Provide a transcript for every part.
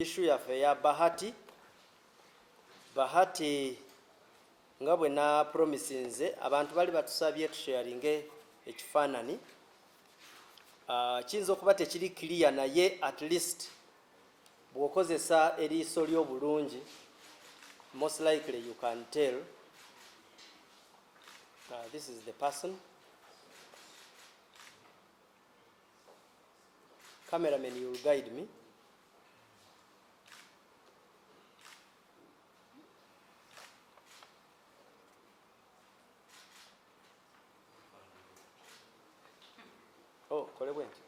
Issue yaffe eya Bahati. Bahati nga bwe na promisinze abantu bali batusabye tusharinge ekifaanani. Kiyinza okuba tekiri clear, naye at least bw'okozesa eriiso lyo bulungi, most likely you can tell. This is the person. Cameraman, you will guide me. Oh, kole bwenti.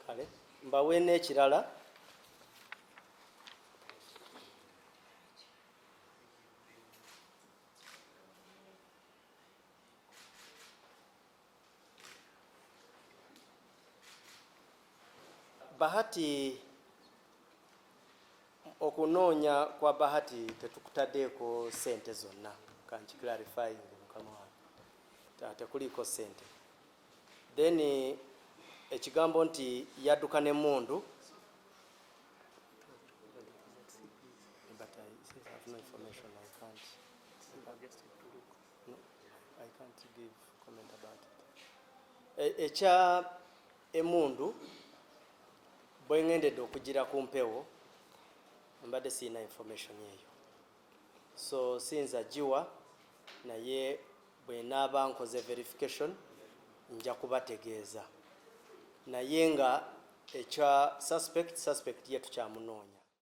Kale mbawe n'ekirala. Bahati, okunoonya kwa Bahati tetukutadeeko sente zonna, kanki clarifying mukama wange, tekuliiko sente. Then ekigambo nti yadduka n'emmundu, but since I have no information, I can't give comment about it. Ekya emundu, bwe ŋŋendedde okugira ku mpewo, mbadde sirina information eyo, so siyinza giwa, naye bwe naaba nkoze verification nja kubategeeza. Naye nga ekya suspect ye tukyamunoonya.